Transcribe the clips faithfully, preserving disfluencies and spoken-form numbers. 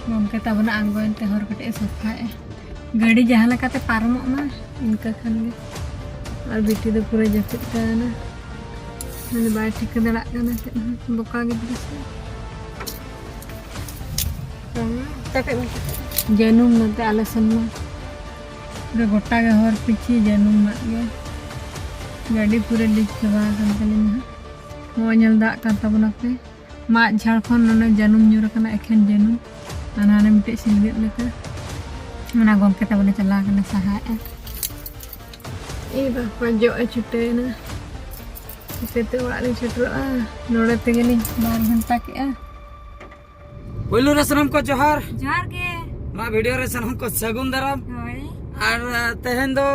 ᱜᱚᱢᱠᱮ ᱛᱟᱵᱚᱱᱟ ᱟᱬᱜᱚᱭᱮᱱ ᱛᱮ ᱦᱚᱨ ᱠᱟᱹᱴᱤᱡ ᱮ ᱥᱟᱯᱷᱟᱭᱮᱫᱼᱟ᱾ ᱜᱟᱹᱰᱤ ᱡᱟᱦᱟᱸ ᱞᱮᱠᱟᱛᱮ ᱯᱟᱨᱚᱢᱚᱜ ᱢᱟ, ᱤᱱᱠᱟᱹ ᱠᱷᱟᱱ ᱜᱮ᱾ ᱟᱨ ᱵᱤᱴᱤ ᱫᱚ ᱯᱩᱨᱟᱹ ᱡᱟᱹᱯᱤᱫ ᱠᱟᱱᱟ, ᱢᱟᱱᱮ ᱵᱟᱭ ᱴᱷᱤᱠᱟᱹ ᱫᱟᱲᱮᱭᱟᱜ ᱠᱟᱱᱟ ᱪᱮᱫ ᱦᱚᱸ, ᱵᱚᱠᱟ ᱜᱤᱫᱽᱨᱟᱹ ᱥᱮ᱾ ᱡᱟᱹᱱᱩᱢ ᱱᱚᱛᱮ ᱟᱞᱮ ᱥᱮᱱ ᱢᱟ ᱯᱩᱨᱟᱹ ᱜᱚᱴᱟ ᱜᱮ ᱦᱚᱨ ᱯᱤᱪᱷᱤ ᱡᱟᱹᱱᱩᱢ ᱢᱟᱫ ᱜᱮ᱾ ᱜᱟᱹᱰᱤ ᱯᱩᱨᱟᱹ ᱞᱤᱠ ᱪᱟᱵᱟ ᱟᱠᱟᱱ ᱛᱟᱹᱞᱤᱧᱟ ᱦᱟᱸᱜ᱾ ᱱᱚᱜᱼᱚᱭ ᱧᱮᱞ ᱫᱟᱜ ᱠᱟᱱ ᱛᱟᱵᱚᱱᱟ ᱯᱮ, ᱢᱟᱫ ᱡᱷᱟᱲ ᱠᱷᱚᱱ ᱱᱚᱰᱮ ᱡᱟᱹᱱᱩᱢ ᱧᱩᱨ ᱟᱠᱟᱱᱟ, ᱮᱠᱷᱮᱱ ᱡᱟᱹᱱᱩᱢ᱾ ᱟᱨ ᱦᱟᱱᱮ ᱢᱤᱫᱴᱮᱡ ᱥᱤᱞᱜᱟᱹᱫ ᱞᱮᱠᱟ, ᱚᱱᱟ ᱜᱚᱢᱠᱮ ᱛᱟᱵᱚᱱᱮ ᱪᱟᱞᱟᱣ ᱠᱟᱱᱟ ᱥᱟᱦᱟᱭᱮᱫᱼᱟ᱾ ᱮ ᱵᱟᱯᱟ, ᱡᱚᱜ ᱮ ᱪᱷᱩᱴᱟᱹᱣᱮᱱᱟ᱾ ᱪᱤᱠᱟᱹᱛᱮ ᱚᱲᱟᱜ ᱞᱤᱧ ᱥᱮᱴᱮᱨᱚᱜᱼᱟ? ᱱᱚᱰᱮ ᱛᱮᱜᱮᱞᱤᱧ ᱵᱟᱨ ᱜᱷᱚᱱᱴᱟ ᱠᱮᱜᱼᱟ᱾ ᱯᱳᱭᱞᱳ ᱨᱮ ᱥᱟᱱᱟᱢ ᱠᱚ ᱡᱚᱦᱟᱨ᱾ ᱡᱚᱦᱟᱨ ᱜᱮ᱾ ᱱᱚᱣᱟ ᱵᱷᱤᱰᱤᱭᱳ ᱨᱮ ᱥᱟᱱᱟᱢ ᱠᱚ ᱥᱟᱹᱜᱩᱱ ᱫᱟᱨᱟᱢ᱾ ᱦᱳᱭ᱾ ᱟᱨ, ᱟ, ᱛᱮᱦᱮᱧ ᱫᱚ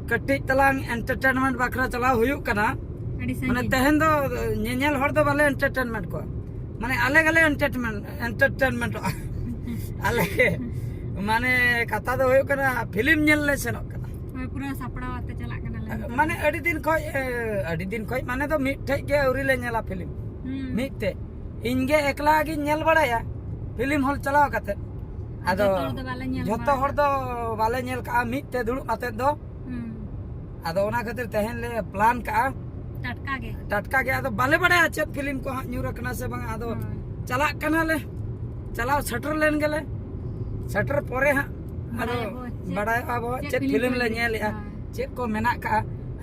ᱠᱟᱹᱴᱤᱡ ᱛᱟᱞᱟᱝ ᱮᱱᱴᱟᱨᱴᱮᱱᱢᱮᱱᱴ ᱵᱟᱠᱷᱨᱟ ᱪᱟᱞᱟᱣ ᱦᱩᱭᱩᱜ ᱠᱟᱱᱟ᱾ ᱟᱹᱰᱤ ᱢᱟᱱᱮ ᱥᱟᱺᱜᱤᱧ᱾ ᱛᱮᱦᱮᱧ ᱫᱚ ᱧᱮᱧᱮᱞ ᱦᱚᱲ ᱫᱚ ᱵᱟᱞᱮ ᱮᱱᱴᱟᱨᱴᱮᱱᱢᱮᱱᱴ ᱠᱚᱣᱟ, ᱢᱟᱱᱮ ᱟᱞᱮ ᱜᱮᱞᱮ ᱮᱱᱴᱟᱨᱴᱮᱱᱢᱮᱱᱴ, ᱮᱱᱴᱟᱨᱴᱮᱱᱢᱮᱱᱴᱚᱜᱼᱟ᱾ ᱟᱞᱮ ᱜᱮ, ᱢᱟᱱᱮ ᱠᱟᱛᱷᱟ ᱫᱚ ᱦᱩᱭᱩᱜ ᱠᱟᱱᱟ ᱯᱷᱤᱞᱢ ᱧᱮᱞ ᱞᱮ ᱥᱮᱱᱚᱜ ᱠᱟᱱᱟ᱾ ᱦᱳᱭ, ᱯᱩᱨᱟᱹ ᱥᱟᱯᱲᱟᱣ ᱟᱛᱮ ᱪᱟᱞᱟᱜ ᱠᱟᱱᱟᱞᱮ ᱱᱮᱛᱟᱨ ᱢᱟᱱᱮ ᱫᱚ᱾ ᱟᱹᱰᱤ ᱫᱤᱱ ᱠᱷᱚᱡ, ᱮ, ᱟᱹᱰᱤ ᱫᱤᱱ ᱠᱷᱚᱡ ᱢᱟᱱᱮ ᱫᱚ ᱢᱤᱫ ᱴᱷᱮᱡ ᱜᱮ ᱟᱹᱣᱨᱤ ᱞᱮ ᱧᱮᱞᱟ ᱯᱷᱤᱞᱢ᱾ ᱦᱩᱸ᱾ ᱢᱤᱫ ᱛᱮ ᱤᱧ ᱜᱮ ᱮᱠᱞᱟ ᱜᱤᱧ ᱧᱮᱞ ᱵᱟᱲᱟᱭᱟ ᱯᱷᱤᱞᱢ ᱦᱚᱞ ᱪᱟᱞᱟᱣ ᱠᱟᱛᱮ᱾ ᱟᱫᱚ ᱡᱚᱛᱚ ᱦᱚᱲ ᱫᱚ ᱵᱟᱞᱮ ᱧᱮᱞ ᱡᱚᱛᱚ ᱵᱟᱲᱟ ᱦᱚᱲ ᱠᱟᱜᱼᱟ᱾ ᱫᱚ ᱵᱟᱞᱮ ᱧᱮᱞ ᱠᱟᱜᱼᱟ ᱢᱤᱫ ᱛᱮ ᱫᱩᱲᱩᱵ ᱠᱟᱛᱮ ᱫᱚ᱾ ᱦᱩᱸ᱾ ᱟᱫᱚ ᱚᱱᱟ ᱠᱷᱟᱹᱛᱤᱨ ᱛᱮᱦᱮᱧ ᱞᱮ ᱯᱞᱟᱱ ᱠᱟᱜᱼᱟ᱾ ᱴᱟᱴᱠᱟ ᱜᱮ᱾ ᱴᱟᱴᱠᱟ ᱜᱮ, ᱟᱫᱚ ᱵᱟᱞᱮ ᱵᱟᱲᱟᱭᱟ ᱪᱮᱫ ᱯᱷᱤᱞᱢ ᱠᱚ ᱦᱟᱸᱜ ᱧᱩᱨ ᱟᱠᱟᱱᱟ ᱥᱮ ᱵᱟᱝ᱾ ᱟᱫᱚ ᱦᱳᱭ᱾ ᱪᱟᱞᱟᱜ ᱠᱟᱱᱟᱞᱮ, ᱪᱟᱞᱟᱣ ᱥᱮᱴᱮᱨ ᱞᱮᱱ ᱜᱮᱞᱮ᱾ ᱥᱮᱴᱮᱨ ᱯᱚᱨᱮ ᱦᱟᱸᱜ ᱟᱫᱚ ᱵᱟᱲᱟᱭᱟᱵᱚ ᱪᱮᱫ ᱵᱟᱲᱟᱭᱚᱜᱼᱟ ᱵᱚ ᱪᱮᱫ ᱪᱮᱫ ᱯᱷᱤᱞᱢ ᱯᱷᱤᱞᱢ ᱠᱚ ᱞᱮ ᱦᱤᱡᱩᱜ ᱧᱮᱞᱮᱜᱼᱟ, ᱠᱟᱱᱟ᱾ ᱪᱮᱫ ᱠᱚ ᱢᱮᱱᱟᱜ ᱠᱟᱜᱼᱟ᱾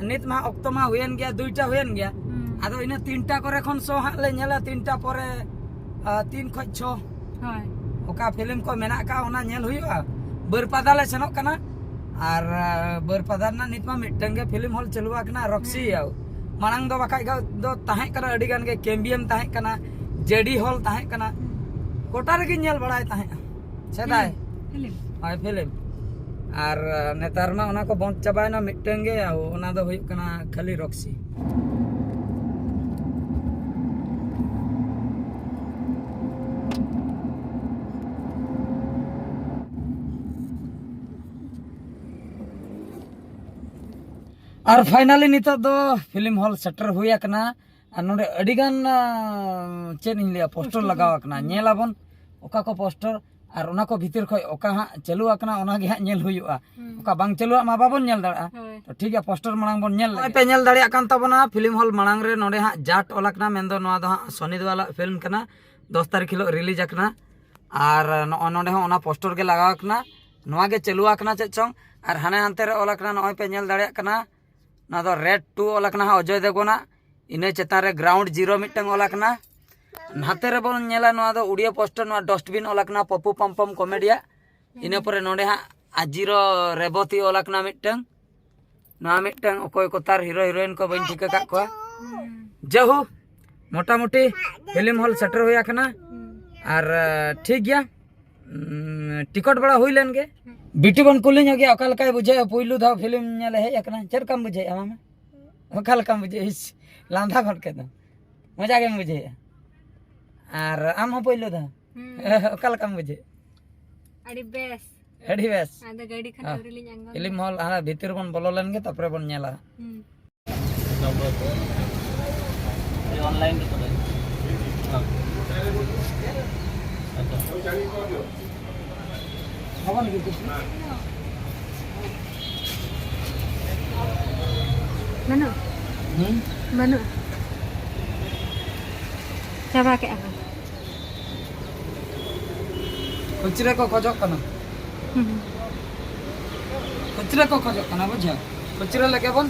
ᱱᱤᱛ ᱢᱟ ᱚᱠᱛᱚ ᱢᱟ ᱦᱩᱭᱮᱱ ᱜᱮᱭᱟ, ᱫᱩᱭᱴᱟ ᱦᱩᱭᱮᱱ ᱜᱮᱭᱟ᱾ ᱦᱩᱸ᱾ ᱟᱫᱚ ᱤᱱᱟᱹ ᱛᱤᱱᱴᱟ ᱠᱚᱨᱮ ᱠᱷᱚᱱ ᱥᱳ ᱦᱟᱸᱜ ᱞᱮ ᱧᱮᱞᱟ, ᱛᱤᱱᱴᱟ ᱯᱚᱨᱮ, ᱟ, ᱛᱤᱱ ᱠᱷᱚᱡ ᱪᱷᱚ᱾ ᱦᱳᱭ᱾ ᱚᱠᱟ ᱯᱷᱤᱞᱢ ᱠᱚ ᱢᱮᱱᱟᱜ ᱠᱟᱜᱼᱟ ᱚᱱᱟ ᱧᱮᱞ ᱦᱩᱭᱩᱜᱼᱟ᱾ ᱵᱟᱹᱨᱯᱟᱫᱟ ᱞᱮ ᱥᱮᱱᱚᱜ ᱠᱟᱱᱟ᱾ ᱟᱨ, ᱟ, ᱵᱟᱹᱨᱯᱟᱫᱟ ᱨᱮᱱᱟᱜ ᱱᱤᱛ ᱢᱟ ᱢᱤᱫᱴᱟᱝ ᱜᱮ ᱯᱷᱤᱞᱢ ᱦᱚᱞ ᱪᱟᱹᱞᱩ ᱟᱠᱟᱱᱟ, ᱨᱚᱠᱥᱤ᱾ ᱦᱮᱸ᱾ ᱢᱟᱲᱟᱝ ᱫᱚ ᱵᱟᱠᱷᱟᱡ ᱫᱚ ᱛᱟᱦᱮᱸ ᱠᱟᱱᱟ, ᱟᱹᱰᱤ ᱜᱟᱱ ᱜᱮ, ᱠᱮᱢᱵᱤᱭᱮᱢ ᱛᱟᱦᱮᱸ ᱠᱟᱱᱟ, ᱡᱮᱰᱤ ᱦᱚᱞ ᱛᱟᱦᱮᱸ ᱠᱟᱱᱟ, ᱜᱚᱴᱟ ᱨᱮᱜᱮ ᱧᱮᱞ ᱵᱟᱲᱟᱭ ᱛᱟᱦᱮᱸᱜᱼᱟ ᱥᱮᱫᱟᱭ᱾ Film, film. ᱦᱳᱭ, ᱯᱷᱤᱞᱢ᱾ ᱟᱨ, ᱟ, ᱱᱮᱛᱟᱨ ᱢᱟ ᱚᱱᱟ ᱠᱚ ᱵᱚᱱᱫ ᱪᱟᱵᱟᱭᱮᱱᱟ, ᱢᱤᱫᱴᱟᱝ ᱜᱮ, ᱟ, ᱚᱱᱟ ᱫᱚ ᱦᱩᱭᱩᱜ ᱠᱟᱱᱟ ᱠᱷᱟᱹᱞᱤ ᱨᱚᱠᱥᱤ᱾ ᱟᱨ finally ᱱᱤᱛᱚᱜ ᱫᱚ ᱯᱷᱤᱞᱢ ᱦᱚᱞ ᱥᱮᱴᱮᱨ ᱦᱩᱭ ᱟᱠᱟᱱᱟ᱾ ᱟᱨ ᱱᱚᱰᱮ ᱟᱹᱰᱤ ᱜᱟᱱ, ᱟ, ᱪᱮᱫ ᱤᱧ ᱞᱟᱹᱭᱟ, ᱯᱳᱥᱴᱟᱨ ᱯᱳᱥᱴᱟᱨ ᱞᱟᱜᱟᱣ ᱠᱚ᱾ ᱟᱠᱟᱱᱟ᱾ ᱦᱩᱸ᱾ ᱧᱮᱞ ᱟᱵᱚᱱ ᱚᱠᱟ ᱠᱚ ᱯᱳᱥᱴᱟᱨ ᱟᱨ ᱚᱱᱟ ᱠᱚ ᱵᱷᱤᱛᱤᱨ ᱠᱷᱚᱱ ᱚᱠᱟ ᱦᱟᱸᱜ ᱪᱟᱹᱞᱩ ᱟᱠᱟᱱᱟ, ᱚᱱᱟ ᱜᱮ ᱦᱟᱸᱜ ᱧᱮᱞ ᱦᱩᱭᱩᱜᱼᱟ᱾ ᱦᱩᱸ᱾ ᱚᱠᱟ ᱵᱟᱝ ᱪᱟᱹᱞᱩᱣᱟᱜ ᱢᱟ ᱵᱟᱵᱚᱱ ᱧᱮᱞ ᱫᱟᱲᱮᱭᱟᱜᱼᱟ᱾ ᱦᱳᱭ᱾ ᱛᱚ ᱴᱷᱤᱠ ᱜᱮᱭᱟ, ᱯᱳᱥᱴᱟᱨ ᱢᱟᱲᱟᱝ ᱵᱚᱱ ᱧᱮᱞ ᱞᱮᱜᱮ᱾ ᱱᱚᱜᱼᱚᱭ ᱯᱮ ᱧᱮᱞ ᱫᱟᱲᱮᱭᱟᱜ ᱠᱟᱱ ᱛᱟᱵᱚᱱᱟ, ᱯᱷᱤᱞᱢ ᱦᱚᱞ ᱢᱟᱲᱟᱝ ᱨᱮ ᱱᱚᱰᱮ ᱦᱟᱸᱜ ᱡᱟᱴ ᱚᱞ ᱟᱠᱟᱱᱟ, ᱢᱮᱱᱫᱚ ᱱᱚᱣᱟ ᱫᱚ ᱦᱟᱸᱜ ᱥᱚᱱᱤ ᱫᱮᱣᱟᱞᱟᱜ ᱯᱷᱤᱞᱢ ᱠᱟᱱᱟ, ᱫᱚᱥ ᱛᱟᱹᱨᱤᱠᱷ ᱦᱤᱞᱳᱜ ᱨᱤᱞᱤᱡᱽ ᱟᱠᱟᱱᱟ᱾ ᱟᱨ ᱱᱚᱜᱼᱚᱭ ᱱᱚᱰᱮ ᱦᱚᱸ ᱚᱱᱟ ᱯᱳᱥᱴᱟᱨ ᱜᱮ ᱞᱟᱜᱟᱣ ᱟᱠᱟᱱᱟ, ᱱᱚᱣᱟ ᱜᱮ ᱪᱟᱹᱞᱩ ᱟᱠᱟᱱᱟ ᱪᱮᱫ ᱪᱚᱝ᱾ ᱟᱨ ᱦᱟᱱᱮ ᱦᱟᱱᱛᱮ ᱨᱮ ᱚᱞ ᱟᱠᱟᱱᱟ, ᱱᱚᱜᱼᱚᱭ ᱯᱮ ᱧᱮᱞ ᱫᱟᱲᱮᱭᱟᱜ ᱠᱟᱱᱟ, ᱱᱚᱣᱟ ᱫᱚ ᱨᱮᱰ ᱴᱩ ᱚᱞ ᱟᱠᱟᱱᱟ ᱦᱟᱸᱜ ᱚᱡᱚᱭ ᱫᱮᱵᱜᱚᱱᱟᱜ᱾ ᱤᱱᱟᱹ ᱪᱮᱛᱟᱱ ᱨᱮ ᱜᱨᱟᱣᱩᱱᱰ ᱡᱤᱨᱳ ᱢᱤᱫᱴᱟᱝ ᱚᱞ ᱟᱠᱟᱱᱟ᱾ ᱱᱟᱛᱮ ᱨᱮᱵᱚᱱ ᱧᱮᱞᱟ, ᱱᱚᱣᱟ ᱫᱚ ᱩᱰᱤᱭᱟ ᱯᱳᱥᱴᱟᱨ, ᱱᱚᱣᱟ ᱰᱚᱥᱴᱵᱤᱱ ᱚᱞ ᱟᱠᱟᱱᱟ ᱯᱚᱯᱩ ᱯᱚᱢᱯᱚᱢ ᱠᱚᱢᱮᱰᱤᱭᱟ᱾ ᱤᱱᱟᱹ ᱯᱚᱨᱮ ᱱᱚᱰᱮ ᱦᱟᱸᱜ ᱟᱡᱤᱨᱚ ᱨᱮᱵᱚᱛᱤ ᱚᱞ ᱟᱠᱟᱱᱟ ᱢᱤᱫᱴᱟᱝ᱾ ᱱᱚᱣᱟ ᱢᱤᱫᱴᱟᱝ ᱚᱠᱚᱭ ᱠᱚ ᱛᱟᱨ ᱦᱤᱨᱳ ᱦᱤᱨᱳᱭᱤᱱ ᱠᱚ ᱵᱟᱹᱧ ᱴᱷᱤᱠᱟᱹ ᱠᱟᱜ ᱠᱚᱣᱟ᱾ ᱡᱟᱦᱳ, ᱢᱚᱴᱟᱢᱩᱴᱤ ᱯᱷᱤᱞᱢ ᱦᱚᱞ ᱥᱮᱴᱮᱨ ᱦᱩᱭ ᱟᱠᱟᱱᱟ᱾ ᱟᱨ ᱴᱷᱤᱠ ᱜᱮᱭᱟ, ᱴᱤᱠᱤᱴ ᱵᱟᱲᱟ ᱦᱩᱭ ᱞᱮᱱ ᱜᱮ᱾ ᱵᱤᱴᱤ ᱵᱚᱱ ᱠᱩᱞᱤ ᱧᱚᱜ ᱜᱮᱭᱟ, ᱚᱠᱟ ᱞᱮᱠᱟᱭ ᱵᱩᱡᱷᱟᱹᱣᱮᱫᱼᱟ? ᱯᱩᱭᱞᱩ ᱫᱷᱟᱣ ᱯᱷᱤᱞᱢ ᱧᱮᱞᱮ ᱦᱮᱡ ᱟᱠᱟᱱᱟ, ᱪᱮᱫ ᱞᱮᱠᱟᱢ ᱵᱩᱡᱷᱟᱹᱣᱮᱫᱼᱟ ᱢᱟᱢᱟ? ᱚᱠᱟ ᱞᱮᱠᱟᱢ ᱵᱩᱡᱷᱟᱹᱣᱮᱫᱼᱟ? ᱤᱥ, ᱞᱟᱸᱫᱟ ᱜᱚᱫ ᱠᱮᱫ ᱫᱚ᱾ ᱢᱚᱡᱟ ᱜᱮᱢ ᱵᱩᱡᱷᱟᱹᱣᱮᱫᱼᱟ? ᱟᱨ ᱟᱢ ᱦᱚᱸ ᱯᱩᱭᱞᱩ ᱫᱷᱟᱣ? ᱦᱩᱸ᱾ ᱚᱠᱟ ᱞᱮᱠᱟᱢ ᱵᱩᱡᱷᱟᱹᱣᱮᱫᱼᱟ? ᱟᱹᱰᱤ ᱵᱮᱥ᱾ ᱟᱹᱰᱤ ᱵᱮᱥ᱾ ᱟᱫᱚ ᱜᱟᱹᱰᱤ ᱠᱷᱚᱱ ᱦᱮᱸ᱾ ᱟᱹᱣᱨᱤ ᱞᱤᱧ ᱟᱬᱜᱚᱱᱟ᱾ ᱯᱷᱤᱞᱢ ᱦᱚᱞ ᱦᱟᱱᱟ ᱵᱷᱤᱛᱤᱨ ᱵᱚᱱ ᱵᱚᱞᱚ ᱞᱮᱱ ᱜᱮ, ᱛᱟᱨᱯᱚᱨᱮ ᱵᱚᱱ ᱧᱮᱞᱟ᱾ ᱦᱩᱸ᱾ ᱚᱱᱞᱟᱭᱤᱱ ᱨᱮ ᱛᱚᱵᱮ᱾ ᱵᱟᱹᱱᱩᱜ? ᱦᱩᱸ? ᱵᱟᱹᱱᱩᱜ᱾ ᱪᱟᱵᱟ ᱠᱮᱫᱼᱟ ᱠᱚ᱾ ᱠᱷᱩᱪᱨᱟᱹ ᱠᱚ ᱠᱷᱚᱡᱚᱜ ᱠᱟᱱᱟ᱾ ᱦᱩᱸ᱾ ᱠᱷᱩᱪᱨᱟᱹ ᱠᱚ ᱠᱷᱚᱡᱚᱜ ᱠᱟᱱᱟ, ᱵᱩᱡᱷᱟᱹᱣ? ᱠᱷᱩᱪᱨᱟᱹ ᱞᱟᱹᱜᱤᱫ ᱵᱚᱱ,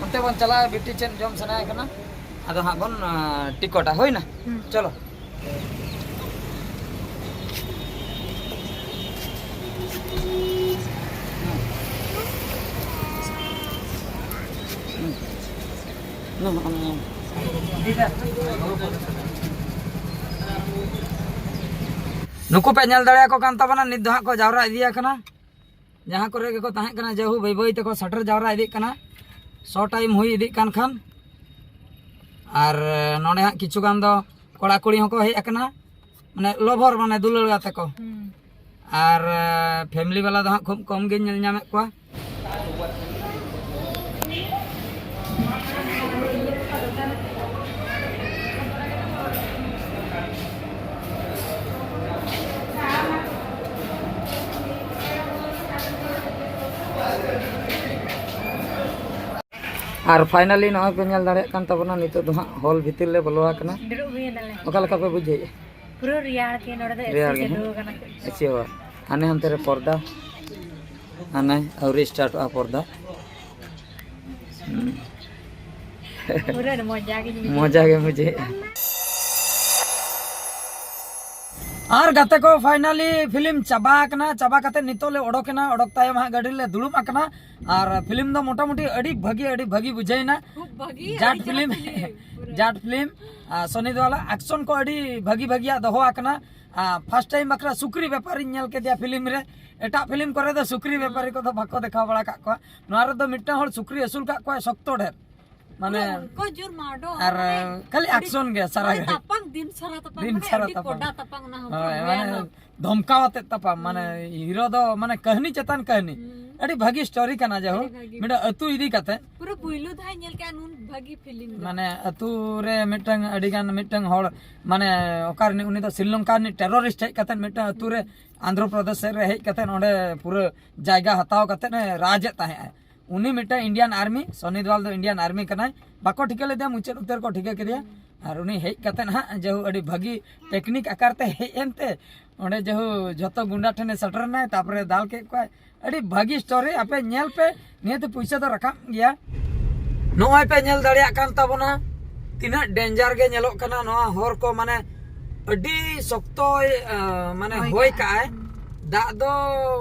ᱚᱱᱛᱮ ᱵᱚᱱ ᱪᱟᱞᱟᱜᱼᱟ, ᱵᱤᱴᱤ ᱪᱮᱫ ᱡᱚᱢ ᱥᱟᱱᱟᱭᱮ ᱠᱟᱱᱟ, ᱟᱫᱚ ᱦᱟᱸᱜ ᱵᱚᱱ, ᱟᱸ, ᱴᱤᱠᱚᱴᱟ, ᱦᱩᱭᱱᱟ? ᱦᱩᱸ᱾ ᱪᱚᱞᱚ᱾ ᱱᱩᱠᱩ ᱯᱮ ᱧᱮᱞ ᱫᱟᱲᱮᱭᱟᱠᱚ ᱠᱟᱱ ᱛᱟᱵᱚᱱᱟ, ᱱᱤᱛ ᱫᱚ ᱦᱟᱸᱜ ᱠᱚ ᱡᱟᱣᱨᱟ ᱤᱫᱤ ᱟᱠᱟᱱᱟ᱾ ᱡᱟᱦᱟᱸ ᱠᱚᱨᱮ ᱜᱮᱠᱚ ᱛᱟᱦᱮᱸ ᱠᱟᱱᱟ, ᱡᱟᱹᱦᱩ ᱵᱟᱹᱭ ᱵᱟᱹᱭ ᱛᱮᱠᱚ ᱥᱮᱴᱮᱨ ᱡᱟᱣᱨᱟ ᱤᱫᱤᱜ ᱠᱟᱱᱟ᱾ ᱥᱚ ᱴᱟᱭᱤᱢ ᱦᱩᱭ ᱤᱫᱤᱜ ᱠᱟᱱ ᱠᱷᱟᱱ᱾ ᱟᱨ ᱱᱚᱰᱮ ᱦᱟᱸᱜ ᱠᱤᱪᱷᱩ ᱜᱟᱱ ᱫᱚ ᱠᱚᱲᱟ ᱠᱩᱲᱤ ᱦᱚᱸᱠᱚ ᱦᱮᱡ ᱟᱠᱟᱱᱟ, ᱢᱟᱱᱮ ᱞᱚᱵᱷᱚᱨ, ᱢᱟᱱᱮ ᱫᱩᱞᱟᱹᱲ ᱜᱟᱛᱮ ᱠᱚ᱾ ᱦᱩᱸ᱾ ᱟᱨ ᱯᱷᱮᱢᱤᱞᱤ ᱵᱟᱞᱟ ᱫᱚ ᱦᱟᱸᱜ ᱠᱷᱩᱵ ᱠᱚᱢ ᱜᱤᱧ ᱧᱮᱞ ᱧᱟᱢᱮᱫ ᱠᱚᱣᱟ᱾ ᱟᱨ finally ᱱᱚᱜᱼᱚᱭ ᱯᱮ ᱧᱮᱞ ᱫᱟᱲᱮᱭᱟᱜ ᱠᱟᱱ ᱛᱟᱵᱚᱱᱟ, ᱱᱤᱛᱚᱜ ᱫᱚ ᱦᱟᱸᱜ ᱦᱚᱞ ᱵᱷᱤᱛᱤᱨ ᱞᱮ ᱵᱚᱞᱚ ᱟᱠᱟᱱᱟ᱾ ᱫᱩᱲᱩᱵ ᱦᱩᱭ ᱮᱱᱟᱞᱮ᱾ ᱚᱠᱟ ᱞᱮᱠᱟ ᱯᱮ ᱵᱩᱡᱷᱟᱹᱣᱮᱫᱼᱟ? ᱯᱩᱨᱟᱹ ᱨᱮᱭᱟᱲ ᱜᱮ ᱱᱚᱰᱮ ᱫᱚ᱾ ᱨᱮᱭᱟᱲ ᱮᱥᱤ ᱜᱮ ᱪᱟᱹᱞᱩ ᱦᱮᱸ? ᱟᱠᱟᱱᱟ᱾ ᱮᱥᱤ ᱦᱚᱸ᱾ ᱦᱟᱱᱮ ᱦᱟᱱᱛᱮ ᱨᱮ ᱯᱚᱨᱫᱟ, ᱦᱟᱱᱮ ᱟᱹᱣᱨᱤ ᱥᱴᱟᱨᱴᱚᱜᱼᱟ ᱯᱚᱨᱫᱟ᱾ ᱦᱩᱸ᱾ ᱯᱩᱨᱟᱹ ᱢᱚᱡᱟ ᱜᱮ ᱵᱩᱡᱷᱟᱹᱜ ᱢᱚᱡᱟ ᱜᱮ ᱵᱩᱡᱷᱟᱹᱜᱼᱟ᱾ ᱟᱨ ᱜᱟᱛᱮ ᱠᱚ, finally film ᱪᱟᱵᱟ ᱟᱠᱟᱱᱟ᱾ ᱪᱟᱵᱟ ᱠᱟᱛᱮ ᱱᱤᱛᱚᱜ ᱞᱮ ᱚᱰᱚᱠ ᱮᱱᱟ᱾ ᱚᱰᱚᱠ ᱛᱟᱭᱚᱢ ᱦᱟᱸᱜ ᱜᱟᱹᱰᱤ ᱨᱮᱞᱮ ᱫᱩᱲᱩᱵ ᱟᱠᱟᱱᱟ᱾ ᱟᱨ film ᱫᱚ ᱢᱚᱴᱟᱢᱩᱴᱤ ᱟᱹᱰᱤ ᱵᱷᱟᱹᱜᱤ, ᱟᱹᱰᱤ ᱵᱷᱟᱹᱜᱤ ᱵᱩᱡᱷᱟᱹᱣ ᱮᱱᱟ᱾ ᱠᱷᱩᱵ ᱵᱷᱟᱹᱜᱤ, ᱡᱟᱴ ᱟᱹᱰᱤ film, ᱪᱮᱦᱨᱟ film᱾ ᱡᱟᱴ film, ᱟᱨ ᱥᱚᱱᱤ ᱫᱮᱣᱟᱞᱟᱜ action ᱠᱚ ᱟᱹᱰᱤ ᱵᱷᱟᱹᱜᱤ ᱵᱷᱟᱹᱜᱤᱭᱟᱜ ᱫᱚᱦᱚ ᱟᱠᱟᱱᱟ᱾ ᱟᱨ first time ᱵᱟᱠᱷᱨᱟ ᱥᱩᱠᱨᱤ ᱵᱮᱯᱟᱨᱤᱧ ᱧᱮᱞ ᱠᱮᱫᱮᱭᱟ film ᱨᱮ᱾ ᱮᱴᱟᱜ film ᱠᱚᱨᱮ ᱫᱚ ᱥᱩᱠᱨᱤ ᱵᱮᱯᱟᱨᱤ ᱠᱚᱫᱚ ᱵᱟᱠᱚ ᱫᱮᱠᱷᱟᱣ ᱵᱟᱲᱟ ᱠᱟᱜ ᱠᱚᱣᱟ᱾ ᱱᱚᱣᱟ ᱨᱮᱫᱚ ᱢᱤᱫᱴᱟᱝ ᱦᱚᱲ ᱥᱩᱠᱨᱤ ᱟᱹᱥᱩᱞ ᱠᱟᱜ ᱠᱚᱣᱟᱭ ᱥᱚᱠᱛᱚ ᱰᱷᱮᱨ᱾ ᱢᱟᱱᱮ ᱩᱱᱠᱩ ᱡᱳᱨ ᱢᱟᱰᱚ, ᱟᱨ ᱢᱟᱱᱮ ᱠᱷᱟᱹᱞᱤ ᱟᱹᱰᱤ, action ᱜᱮ ᱥᱟᱨᱟ ᱟᱹᱰᱤ ᱜᱷᱟᱹᱲᱤᱡ᱾ ᱛᱟᱯᱟᱝ ᱫᱤᱱ ᱥᱟᱨᱟ ᱛᱟᱯᱟᱝ, ᱫᱤᱱ ᱢᱟᱱᱮ ᱥᱟᱨᱟ ᱟᱹᱰᱤ ᱛᱟᱯᱟᱝ᱾ ᱠᱚᱰᱟ ᱛᱟᱯᱟᱝ, ᱚᱱᱟ ᱦᱚᱸ ᱦᱳᱭ, ᱵᱷᱚᱭᱟᱱᱚᱠ᱾ ᱢᱟᱱᱮ ᱫᱷᱚᱢᱠᱟᱣ ᱟᱛᱮᱫ ᱛᱟᱯᱟᱢ, ᱢᱟᱱᱮ ᱦᱩᱸ᱾ Hero ᱫᱚ ᱢᱟᱱᱮ ᱠᱟᱹᱦᱱᱤ ᱪᱮᱛᱟᱱ ᱠᱟᱹᱦᱱᱤ᱾ ᱦᱩᱸ᱾ ᱟᱹᱰᱤ ᱵᱷᱟᱹᱜᱤ story ᱠᱟᱱᱟ᱾ ᱡᱟᱭᱦᱳᱠ, ᱟᱹᱰᱤ ᱵᱷᱟᱹᱜᱤ᱾ ᱢᱤᱫᱴᱟᱝ ᱟᱹᱛᱩ ᱤᱫᱤ ᱠᱟᱛᱮ᱾ ᱯᱩᱨᱟᱹ ᱯᱩᱭᱞᱩ ᱫᱷᱟᱣ ᱧᱮᱞ ᱠᱮᱜᱼᱟ ᱱᱩᱱ ᱵᱷᱟᱹᱜᱤ film ᱫᱚ᱾ ᱢᱟᱱᱮ ᱟᱹᱛᱩ ᱨᱮ ᱢᱤᱫᱴᱟᱝ ᱟᱹᱰᱤ ᱜᱟᱱ ᱢᱤᱫᱴᱟᱝ ᱦᱚᱲ, ᱢᱟᱱᱮ ᱚᱠᱟ ᱨᱤᱱᱤᱡ, ᱩᱱᱤ ᱫᱚ ᱥᱨᱤᱞᱚᱝᱠᱟ ᱨᱤᱱᱤᱡ terrorist ᱦᱮᱡ ᱠᱟᱛᱮ ᱢᱤᱫᱴᱟᱝ ᱟᱹᱛᱩ ᱨᱮ ᱟᱱᱫᱷᱨᱚ ᱯᱨᱚᱫᱮᱥ ᱥᱮᱫ ᱨᱮ ᱦᱮᱡ ᱠᱟᱛᱮ ᱚᱸᱰᱮ ᱯᱩᱨᱟᱹ ᱡᱟᱭᱜᱟ ᱦᱟᱛᱟᱣ ᱠᱟᱛᱮ ᱮ ᱨᱟᱡᱽ ᱮᱫ ᱛᱟᱦᱮᱸᱜᱼᱟ᱾ ᱩᱱᱤ ᱢᱤᱫᱴᱟᱝ Indian Army, ᱥᱚᱱᱤ ᱫᱮᱣᱟᱞ ᱫᱚ Indian Army ᱠᱟᱱᱟᱭ᱾ ᱵᱟᱠᱚ ᱴᱷᱤᱠᱟᱹ ᱞᱮᱫᱮᱭᱟ, ᱢᱩᱪᱟᱹᱫ ᱩᱛᱟᱹᱨ ᱠᱚ ᱴᱷᱤᱠᱟᱹ ᱠᱮᱫᱮᱭᱟ᱾ ᱟᱨ ᱩᱱᱤ ᱦᱮᱡ ᱠᱟᱛᱮ ᱦᱟᱸᱜ ᱡᱟᱭᱦᱳᱠ ᱟᱹᱰᱤ ᱵᱷᱟᱹᱜᱤ technique ᱟᱠᱟᱨ ᱛᱮ ᱦᱮᱡ ᱮᱱᱛᱮ ᱚᱸᱰᱮ ᱡᱟᱭᱦᱳᱠ ᱡᱷᱚᱛᱚ ᱜᱩᱱᱰᱟ ᱴᱷᱮᱱᱮ ᱥᱮᱴᱮᱨ ᱮᱱᱟᱭ, ᱛᱟᱨᱯᱚᱨᱮ ᱫᱟᱞ ᱠᱮᱫ ᱠᱚᱣᱟᱭ᱾ ᱟᱹᱰᱤ ᱵᱷᱟᱹᱜᱤ story, ᱟᱯᱮ ᱧᱮᱞ ᱯᱮ, ᱱᱤᱭᱟᱹᱛᱮ ᱯᱩᱭᱥᱟᱹ ᱫᱚ ᱨᱟᱠᱟᱵ ᱜᱮᱭᱟ᱾ ᱱᱚᱜᱼᱚᱭ ᱯᱮ ᱧᱮᱞ ᱫᱟᱲᱮᱭᱟᱜ ᱠᱟᱱ ᱛᱟᱵᱚᱱᱟ ᱛᱤᱱᱟᱹᱜ danger ᱜᱮ ᱧᱮᱞᱚᱜ ᱠᱟᱱᱟ ᱱᱚᱣᱟ ᱦᱚᱨ ᱠᱚ, ᱢᱟᱱᱮ ᱟᱹᱰᱤ ᱥᱚᱠᱛᱚᱭ, ᱟᱸ, ᱢᱟᱱᱮ ᱦᱚᱭ ᱦᱚᱭ ᱠᱟᱜᱼᱟᱭ᱾ ᱠᱟᱜᱼᱟᱭ᱾ ᱦᱩᱸ᱾ ᱫᱟᱜ ᱫᱚ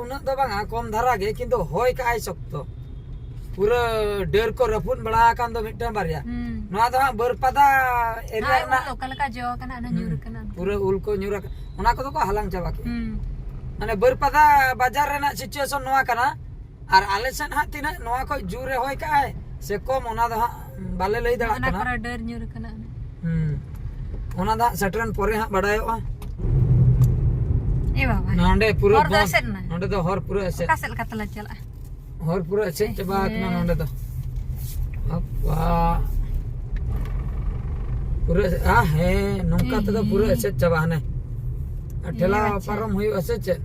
ᱩᱱᱟᱹᱜ ᱫᱚ ᱵᱟᱝᱟ, ᱠᱚᱢ ᱫᱷᱟᱨᱟ ᱜᱮ, ᱠᱤᱱᱛᱩ ᱦᱚᱭ ᱠᱟᱜᱼᱟᱭ ᱥᱚᱠᱛᱚ᱾ ᱯᱩᱨᱟᱹ ᱰᱟᱹᱨ ᱠᱚ ᱨᱟᱹᱯᱩᱫ ᱵᱟᱲᱟ ᱟᱠᱟᱱ ᱫᱚ ᱢᱤᱫᱴᱟᱝ ᱵᱟᱨᱭᱟ᱾ ᱦᱩᱸ᱾ ᱱᱚᱣᱟ ᱫᱚ ᱦᱟᱸᱜ ᱵᱟᱹᱨᱯᱟᱫᱟ area ᱟᱨ ᱨᱮᱱᱟᱜ᱾ ᱚᱠᱟ ᱞᱮᱠᱟ ᱡᱚ ᱠᱟᱱᱟ, ᱚᱱᱟ ᱦᱩᱸ᱾ ᱧᱩᱨ ᱠᱟᱱᱟ᱾ ᱯᱩᱨᱟᱹ ᱩᱞ ᱠᱚ ᱧᱩᱨ ᱟᱠᱟᱱᱟ, ᱚᱱᱟ ᱠᱚᱫᱚ ᱠᱚ ᱦᱟᱞᱟᱝ ᱪᱟᱵᱟ ᱠᱮᱫᱟ᱾ ᱦᱩᱸ᱾ ᱢᱟᱱᱮ ᱵᱟᱹᱨᱯᱟᱫᱟ ᱵᱟᱡᱟᱨ ᱨᱮᱱᱟᱜ situation ᱱᱚᱣᱟ ᱠᱟᱱᱟ᱾ ᱟᱨ ᱟᱞᱮ ᱥᱮᱫ ᱦᱟᱸᱜ ᱛᱤᱱᱟᱹᱜ ᱱᱚᱣᱟ ᱠᱷᱚᱡ ᱡᱳᱨᱮ ᱦᱚᱭ ᱠᱟᱜᱼᱟᱭ ᱥᱮ ᱠᱚᱢ, ᱚᱱᱟ ᱫᱚ ᱦᱟᱸᱜ ᱵᱟᱞᱮ ᱞᱟᱹᱭ ᱫᱟᱲᱮᱭᱟᱜ ᱚᱱᱟ ᱠᱟᱱᱟ᱾ ᱠᱚᱨᱮ ᱰᱟᱹᱨ ᱧᱩᱨ ᱠᱟᱱᱟ᱾ ᱦᱩᱸ᱾ ᱚᱱᱟ ᱫᱚ ᱦᱟᱸᱜ ᱥᱮᱴᱮᱨᱮᱱ ᱯᱚᱨᱮ ᱦᱟᱸᱜ ᱵᱟᱰᱟᱭᱚᱜᱼᱟ᱾ ᱮ ᱵᱟᱵᱟ᱾ ᱱᱚᱸᱰᱮ ᱯᱩᱨᱟᱹ ᱦᱚᱨ ᱫᱚ ᱵᱚᱱᱫᱷ᱾ ᱮᱥᱮᱫ ᱮᱱᱟ? ᱱᱚᱸᱰᱮ ᱫᱚ ᱦᱚᱨ ᱯᱩᱨᱟᱹ ᱮᱥᱮᱫ᱾ ᱚᱠᱟ ᱥᱮᱫ ᱞᱮᱠᱟ ᱛᱮᱞᱮ ᱪᱟᱞᱟᱜᱼᱟ? ᱦᱚᱨ ᱯᱩᱨᱟᱹ ᱮᱥᱮᱫ ᱪᱟᱵᱟ ᱟᱠᱟᱱᱟ ᱦᱮᱸ᱾ ᱱᱚᱸᱰᱮ ᱫᱚ᱾ ᱵᱟᱯᱟ᱾ ᱯᱩᱨᱟᱹ ᱮᱥᱮᱫ, ᱟ, ᱦᱮᱸ, ᱱᱚᱝᱠᱟ ᱛᱮᱫᱚ ᱯᱩᱨᱟᱹ ᱦᱮᱸ᱾ ᱮᱥᱮᱫ ᱪᱟᱵᱟ ᱦᱟᱱᱮ᱾ ᱟᱨ ᱤᱭᱟᱹ ᱴᱷᱮᱞᱟ ᱵᱟᱪᱷᱟ᱾ ᱯᱟᱨᱚᱢ ᱦᱩᱭᱩᱜᱼᱟ ᱥᱮ ᱪᱮᱫ?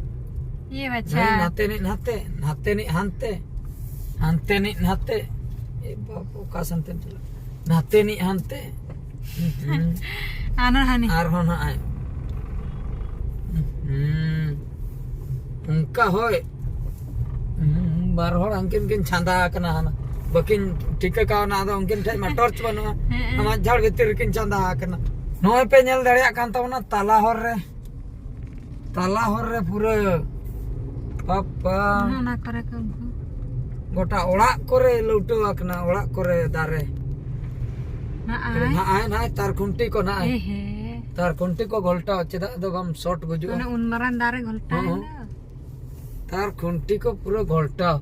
ᱤᱭᱟᱹ ᱵᱟᱪᱷᱟ᱾ ᱦᱮᱸ, ᱱᱟᱛᱮ ᱱᱤᱡ ᱱᱟᱛᱮ, ᱱᱟᱛᱮ ᱱᱤᱡ ᱦᱟᱱᱛᱮ, ᱦᱟᱱᱛᱮ ᱱᱤᱡ ᱱᱟᱛᱮ᱾ ᱮ ᱵᱟᱵ, ᱚᱠᱟ ᱥᱮᱱ ᱛᱮᱢ ᱪᱟᱞᱟᱜ? ᱱᱟᱛᱮ ᱱᱤᱡ ᱦᱟᱱᱛᱮ᱾ ᱦᱩᱸ᱾ ᱟᱨ ᱦᱟᱱᱮ᱾ ᱟᱨᱦᱚᱸ ᱱᱟᱜᱼᱟᱭ᱾ ᱦᱩᱸ᱾ ᱚᱱᱠᱟ ᱦᱳᱭ᱾ ᱦᱩᱸ, ᱵᱟᱨ ᱦᱚᱲ ᱩᱱᱠᱤᱱ ᱠᱤᱱ ᱪᱷᱟᱸᱫᱟ ᱟᱠᱟᱱᱟ ᱦᱟᱱᱟ᱾ ᱵᱟᱹᱠᱤᱱ ᱴᱷᱤᱠᱟᱹ ᱠᱟᱣᱱᱟ, ᱟᱫᱚ ᱩᱱᱠᱤᱱ ᱴᱷᱮᱡ ᱢᱟ torch ᱵᱟᱹᱱᱩᱜᱼᱟ᱾ ᱦᱮᱸ᱾ ᱟᱢᱟᱜ ᱡᱷᱟᱲ ᱵᱷᱤᱛᱤᱨ ᱨᱮᱠᱤᱱ ᱪᱷᱟᱸᱫᱟ ᱟᱠᱟᱱᱟ᱾ ᱱᱚᱜᱼᱚᱭ ᱯᱮ ᱧᱮᱞ ᱫᱟᱲᱮᱭᱟᱜ ᱠᱟᱱ ᱛᱟᱵᱚᱱᱟ ᱛᱟᱞᱟ ᱦᱚᱨ ᱨᱮ᱾ ᱛᱟᱞᱟ ᱦᱚᱨ ᱨᱮ ᱯᱩᱨᱟᱹ ᱯᱟᱯᱟ᱾ ᱚᱱᱟ ᱠᱚᱨᱮ ᱠᱚ ᱩᱱᱠᱩ᱾ ᱜᱚᱴᱟ ᱚᱲᱟᱜ ᱠᱚᱨᱮ ᱞᱟᱹᱣᱴᱟᱹᱣ ᱟᱠᱟᱱᱟ, ᱚᱲᱟᱜ ᱠᱚᱨᱮ ᱫᱟᱨᱮ᱾ ᱱᱟᱜᱼᱟᱭ᱾ ᱱᱟᱜᱼᱟᱭ, ᱱᱟᱜᱼᱟᱭ, ᱛᱟᱨ ᱠᱷᱩᱱᱴᱤ ᱠᱚ ᱱᱟᱜᱼᱟᱭ᱾ ᱮ ᱦᱮ᱾ ᱛᱟᱨ ᱠᱷᱩᱱᱴᱤ ᱠᱚ ᱜᱷᱚᱞᱴᱟᱣ, ᱪᱮᱫᱟᱜ ᱫᱚ ᱵᱟᱢ shot ᱜᱩᱡᱩᱜᱼᱟ? ᱚᱱᱮ ᱩᱱ ᱢᱟᱨᱟᱝ ᱫᱟᱨᱮ ᱜᱷᱚᱞᱴᱟᱣ ᱦᱚᱸ᱾ ᱮᱱᱟ᱾ ᱛᱟᱨ ᱠᱷᱩᱱᱴᱤ ᱠᱚ ᱯᱩᱨᱟᱹ ᱜᱷᱚᱞᱴᱟᱣ᱾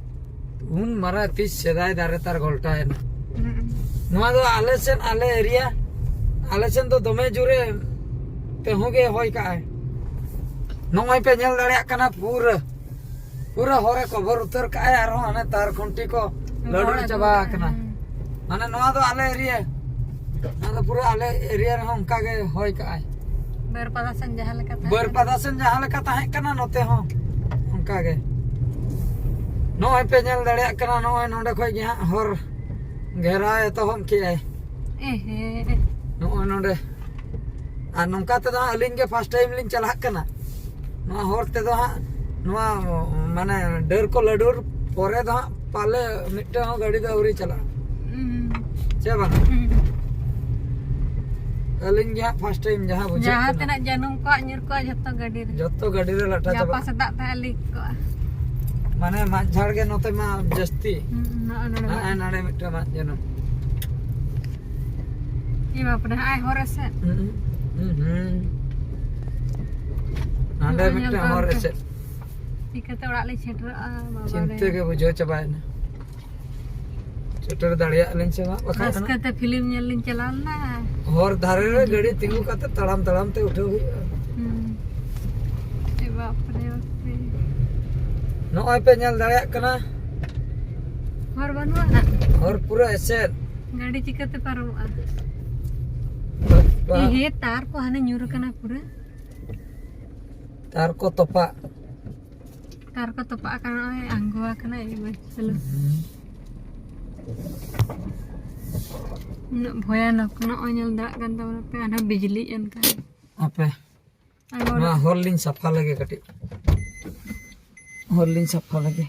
ᱩᱱ ᱢᱟᱨᱟᱝ ᱛᱤᱥ ᱥᱮᱫᱟᱭ ᱫᱟᱨᱮ ᱛᱟᱨ ᱜᱷᱚᱞᱴᱟᱣ ᱮᱱᱟ᱾ ᱦᱩᱸ᱾ ᱱᱚᱣᱟ ᱫᱚ ᱟᱞᱮ ᱥᱮᱱ, ᱟᱞᱮ area, ᱟᱞᱮ ᱥᱮᱱ ᱫᱚ ᱫᱚᱢᱮ ᱡᱳᱨᱮ ᱛᱮᱦᱚᱸ ᱜᱮ ᱦᱚᱭ ᱠᱟᱜᱼᱟᱭ᱾ ᱱᱚᱜᱼᱚᱭ ᱯᱮ ᱧᱮᱞ ᱫᱟᱲᱮᱭᱟᱜ ᱠᱟᱱᱟ, ᱯᱩᱨᱟᱹ, ᱯᱩᱨᱟᱹ ᱦᱚᱨᱮ cover ᱩᱛᱟᱹᱨ ᱠᱟᱜᱼᱟᱭ᱾ ᱟᱨᱦᱚᱸ ᱦᱟᱱᱮ ᱛᱟᱨ ᱠᱷᱩᱱᱴᱤ ᱠᱚ ᱞᱟᱹᱰᱩᱨ ᱨᱚᱦᱚᱲ ᱪᱟᱵᱟ ᱟᱹᱜᱩ ᱟᱠᱟᱱᱟ᱾ ᱠᱟᱜᱼᱟ᱾ ᱢᱟᱱᱮ ᱱᱚᱣᱟ ᱫᱚ ᱟᱞᱮ area, ᱱᱚᱣᱟ ᱫᱚ ᱯᱩᱨᱟᱹ ᱟᱞᱮ area ᱨᱮᱦᱚᱸ ᱚᱱᱠᱟ ᱜᱮ ᱦᱚᱭ ᱠᱟᱜᱼᱟᱭ᱾ ᱵᱟᱹᱨᱯᱟᱫᱟ ᱥᱮᱱ ᱡᱟᱦᱟᱸ ᱞᱮᱠᱟ ᱛᱟᱦᱮᱸ ᱵᱟᱹᱨᱯᱟᱫᱟ ᱠᱟᱱᱟ᱾ ᱥᱮᱱ ᱡᱟᱦᱟᱸ ᱞᱮᱠᱟ ᱛᱟᱦᱮᱸ ᱠᱟᱱᱟ, ᱱᱚᱛᱮ ᱦᱚᱸ ᱚᱱᱠᱟ ᱜᱮ᱾ ᱱᱚᱜᱼᱚᱭ ᱯᱮ ᱧᱮᱞ ᱫᱟᱲᱮᱭᱟᱜ ᱠᱟᱱᱟ, ᱱᱚᱜᱼᱚᱭ ᱱᱚᱸᱰᱮ ᱠᱷᱚᱡ ᱜᱮ ᱦᱟᱸᱜ ᱦᱚᱨ ᱜᱷᱮᱨᱟᱣ ᱮᱛᱚᱦᱚᱵ ᱠᱮᱜᱼᱟᱭ᱾ ᱮᱦᱮ᱾ ᱱᱚᱜᱼᱚᱭ ᱱᱚᱸᱰᱮ᱾ ᱟᱨ ᱱᱚᱝᱠᱟ ᱛᱮᱫᱚ ᱦᱟᱸᱜ ᱟᱹᱞᱤᱧ ᱜᱮ first time ᱞᱤᱧ ᱪᱟᱞᱟᱜ ᱠᱟᱱᱟ᱾ ᱱᱚᱣᱟ ᱦᱚᱨ ᱛᱮᱫᱚ ᱦᱟᱸᱜ, ᱱᱚᱣᱟ, ᱢᱟᱱᱮ, ᱰᱟᱹᱨ ᱠᱚ ᱞᱟᱹᱰᱩᱨ ᱯᱚᱨᱮ ᱫᱚ ᱦᱟᱸᱜ ᱯᱟᱞᱮ ᱢᱤᱫᱴᱟᱝ ᱦᱚᱸ ᱜᱟᱹᱰᱤ ᱫᱚ ᱟᱹᱣᱨᱤ ᱪᱟᱞᱟᱜᱼᱟ᱾ ᱦᱩᱸ᱾ ᱪᱮ ᱵᱟᱝ? ᱦᱩᱸ᱾ ᱟᱹᱞᱤᱧ ᱜᱮ ᱦᱟᱸᱜ first time ᱡᱟᱦᱟᱸ ᱵᱩᱡᱷᱟᱹᱜ ᱡᱟᱦᱟᱸ ᱠᱟᱱᱟ᱾ ᱛᱤᱱᱟᱹᱜ ᱡᱟᱹᱱᱩᱢ ᱠᱚᱜ ᱧᱩᱨ ᱠᱚᱜ ᱡᱷᱚᱛᱚ ᱜᱟᱹᱰᱤ ᱨᱮ᱾ ᱡᱷᱚᱛᱚ ᱜᱟᱹᱰᱤ ᱨᱮ ᱞᱟᱴᱷᱟ ᱜᱟᱯᱟ ᱪᱟᱵᱟᱜ᱾ ᱥᱮᱛᱟᱜ ᱛᱟᱦᱮᱸ ᱞᱤᱠ ᱠᱚᱜᱼᱟ᱾ ᱢᱟᱱᱮ ᱢᱟᱫ ᱡᱷᱟᱲ ᱜᱮ ᱱᱚᱛᱮ ᱢᱟ ᱡᱟᱹᱥᱛᱤ᱾ ᱦᱩᱸ, ᱱᱚᱜᱼᱚ ᱱᱚᱰᱮ ᱱᱚᱜᱼᱚᱭ ᱢᱟᱫ᱾ ᱱᱚᱰᱮ ᱢᱤᱫᱴᱟᱝ ᱢᱟᱫ ᱡᱟᱹᱱᱩᱢ᱾ ᱮ ᱵᱟᱯᱨᱮ, ᱦᱟᱸᱜᱼᱟᱭ ᱦᱚᱨ ᱮᱥᱮᱫ᱾ ᱦᱩᱸ, ᱦᱩᱸ, ᱦᱩᱸ᱾ ᱦᱟᱸᱰᱮ ᱱᱚᱜᱼᱚᱭ ᱧᱮᱞ ᱢᱤᱫᱴᱟᱝ ᱦᱚᱨ ᱛᱟᱢ ᱮᱥᱮᱫ᱾ ᱪᱤᱠᱟᱹᱛᱮ ᱚᱲᱟᱜ ᱞᱮ ᱥᱮᱴᱮᱨᱚᱜᱼᱟ, ᱵᱟᱵᱟ ᱨᱮ᱾ ᱪᱤᱱᱛᱟᱹ ᱜᱮ ᱵᱩᱡᱷᱟᱹᱣ ᱪᱟᱵᱟᱭᱮᱱᱟ᱾ ᱥᱮᱴᱮᱨ ᱫᱟᱲᱮᱭᱟᱜ ᱞᱤᱧ ᱥᱮ ᱵᱟᱝ, ᱵᱟᱠᱷᱟᱱ ᱨᱟᱹᱥᱠᱟᱹ ᱛᱮ ᱯᱷᱤᱞᱢ ᱧᱮᱞ ᱞᱤᱧ ᱪᱟᱞᱟᱣ ᱞᱮᱱᱟ᱾ ᱦᱚᱨ ᱫᱷᱟᱨᱮ ᱨᱮ ᱜᱟᱹᱰᱤ ᱛᱤᱸᱜᱩ ᱠᱟᱛᱮ ᱛᱟᱲᱟᱢ ᱛᱟᱲᱟᱢ ᱛᱮ ᱩᱴᱷᱟᱹᱣ ᱦᱩᱭᱩᱜᱼᱟ᱾ ᱦᱩᱸ᱾ ᱮ ᱵᱟᱯᱨᱮ, ᱵᱟᱯᱨᱮ᱾ ᱱᱚᱜᱼᱚᱭ ᱯᱮ ᱧᱮᱞ ᱫᱟᱲᱮᱭᱟᱜ ᱠᱟᱱᱟ᱾ ᱦᱚᱨ ᱵᱟᱹᱱᱩᱜᱼᱟ ᱱᱟᱜ᱾ ᱦᱚᱨ ᱯᱩᱨᱟᱹ ᱮᱥᱮᱫ᱾ ᱜᱟᱹᱰᱤ ᱪᱤᱠᱟᱹᱛᱮ ᱯᱟᱨᱚᱢᱚᱜᱼᱟ? ᱵᱟᱯ-, ᱵᱟᱯ᱾ ᱮ ᱦᱮ, ᱛᱟᱨ ᱠᱚ ᱦᱟᱱᱮ ᱧᱩᱨ ᱟᱠᱟᱱᱟ ᱯᱩᱨᱟᱹ᱾ ᱛᱟᱨ ᱠᱚ ᱛᱚᱯᱟᱜ᱾ ᱛᱟᱨ ᱠᱚ ᱛᱚᱯᱟᱜ ᱟᱠᱟᱱᱟ, ᱱᱚᱜᱼᱚᱭ ᱟᱬᱜᱚ ᱟᱠᱟᱱᱟ, ᱮᱭ ᱵᱟᱹᱭ ᱪᱟᱹᱞᱩ᱾ ᱦᱩᱸ᱾ ᱩᱱᱟᱹᱜ ᱵᱷᱚᱭᱟᱱᱚᱠ᱾ ᱱᱚᱜᱼᱚᱭ ᱧᱮᱞ ᱫᱟᱲᱮᱭᱟᱜ ᱠᱟᱱ ᱛᱟᱵᱚᱱᱟ ᱯᱮ, ᱟᱨᱦᱚᱸ ᱵᱤᱡᱽᱞᱤ ᱮᱱ ᱠᱷᱟᱱ᱾ ᱟᱯᱮ ᱟᱨ ᱱᱚᱣᱟ ᱦᱚᱨ ᱞᱤᱧ ᱥᱟᱯᱷᱟ ᱞᱮᱜᱮ ᱠᱟᱹᱴᱤᱡ᱾ ᱦᱚᱨ ᱞᱤᱧ ᱥᱟᱯᱷᱟ ᱞᱮᱜᱮ᱾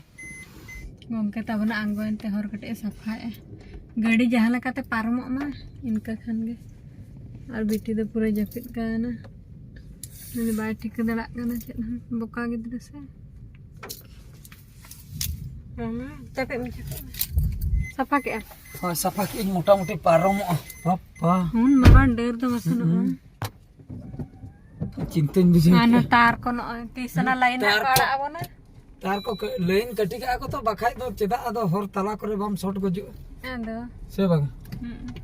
ᱜᱚᱢᱠᱮ ᱛᱟᱵᱚᱱᱟ ᱟᱬᱜᱚᱭᱮᱱ ᱛᱮ ᱦᱚᱨ ᱠᱟᱹᱴᱤᱡ ᱮ ᱥᱟᱯᱷᱟᱭᱮᱫᱼᱟ᱾ ᱜᱟᱹᱰᱤ ᱡᱟᱦᱟᱸ ᱞᱮᱠᱟᱛᱮ ᱯᱟᱨᱚᱢᱚᱜ ᱢᱟ, ᱤᱱᱠᱟᱹ ᱠᱷᱟᱱ ᱜᱮ᱾ ᱟᱨ ᱵᱤᱴᱤ ᱫᱚ ᱯᱩᱨᱟᱹ ᱡᱟᱹᱯᱤᱫ ᱠᱟᱱᱟ᱾ ᱩᱱᱤ ᱵᱟᱭ ᱴᱷᱤᱠᱟᱹ ᱫᱟᱲᱮᱭᱟᱜ ᱠᱟᱱᱟ ᱪᱮᱫ ᱦᱚᱸ, ᱵᱚᱠᱟ ᱜᱤᱫᱽᱨᱟᱹ ᱥᱮ᱾ ᱵᱟᱝᱟ, ᱪᱟᱯᱮᱫ ᱢᱮ, ᱪᱟᱯᱮᱫ ᱢᱮ᱾ ᱥᱟᱯᱷᱟ ᱠᱮᱜᱼᱟ? ᱦᱳᱭ, ᱥᱟᱯᱷᱟ ᱠᱮᱜᱼᱟᱹᱧ, ᱢᱚᱴᱟᱢᱩᱴᱤ ᱯᱟᱨᱚᱢᱚᱜᱼᱟ᱾ ᱵᱟᱯᱟ᱾ ᱦᱩᱸ, ᱵᱟᱵᱟ, ᱰᱟᱹᱨ ᱫᱚ ᱢᱟᱥᱮ ᱱᱚᱜᱼᱚᱭ᱾ ᱦᱩᱸ᱾ ᱪᱤᱱᱛᱟᱹᱧ ᱵᱩᱡᱷᱟᱹᱣ ᱟᱨ ᱠᱮᱜᱼᱟ᱾ ᱱᱚᱣᱟ ᱛᱟᱨ ᱠᱚ ᱱᱚᱜᱼᱚᱭ ᱛᱤᱥ ᱚᱱᱟ ᱦᱩᱸ, ᱞᱟᱭᱤᱱ ᱛᱟᱨ ᱦᱟᱸᱜ ᱠᱚ ᱠᱚ ᱟᱲᱟᱜ ᱟᱵᱚᱱᱟ᱾ ᱛᱟᱨ ᱠᱚ ᱠᱟᱹᱡ ᱞᱟᱹᱭᱤᱱ ᱠᱟᱹᱴᱤᱡ ᱠᱟᱜᱼᱟ ᱠᱚ ᱛᱚ, ᱵᱟᱠᱷᱟᱡ ᱫᱚ ᱪᱮᱫᱟᱜ ᱟᱫᱚ ᱦᱚᱨ ᱛᱟᱞᱟ ᱠᱚᱨᱮ ᱵᱟᱢ ᱥᱚᱴ ᱜᱚᱡᱚᱜᱼᱟ? ᱟᱫᱚ᱾ ᱥᱮ ᱵᱟᱝ? ᱦᱩᱸ᱾